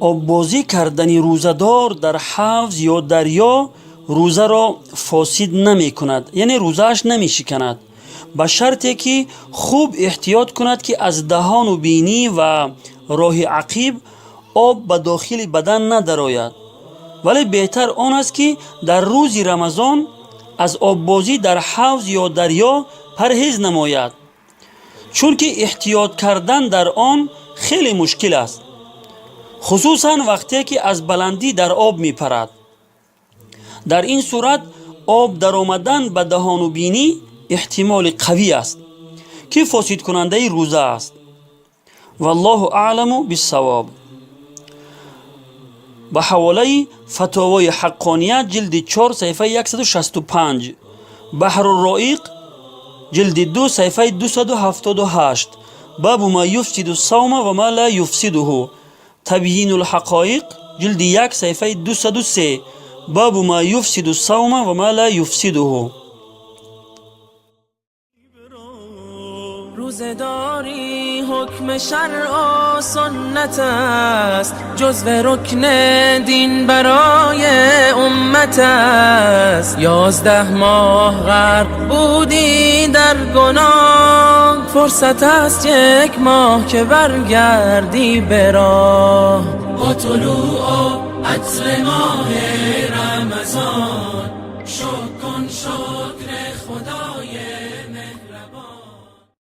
Оббозӣ кардани рӯзадор дар ҳавз ё дарё рӯзаро фосид намекунад, яъне рӯзааш намешиканад, ба шарте ки хуб эҳтиёт кунад, ки аз даҳону бинӣ ва роҳи ақиб об ба дохили бадан надарояд. Вале беҳтар он аст, ки дар рӯзи Рамазон аз оббозӣ дар ҳавз ё дарё парҳез намояд, чунки эҳтиёт кардан дар он хеле мушкил аст, хусусан вақте ки аз баландӣ дар об мепарад. Дар ин сурат об даромадан ба даҳону бинӣ эҳтимоли қавӣ аст, ки фосидкунандаи рӯза аст. Валлоҳу аъламу биссавоб. Ба ҳаволаи Фатовои Ҳаққония, ҷилди 4, саҳифаи 165, Баҳрурроиқ, ҷилди 2, саҳифаи 278, бабу ма юфсиду савма ва ма ла юфсидуҳу, Табйинулҳақоиқ, ҷилди 1, саҳифаи 203, бабу ма юфсиду савма ва ма ла юфсидуҳу. روزه‌داری حکم شرع و سنت است، جزو رکن دین برای امت است. 11 ماه غرق بودی در گناه، فرصت است یک ماه که برگردی به راه. با طلوع و عطر ماه رمضان، شکر کن، شکر خدا.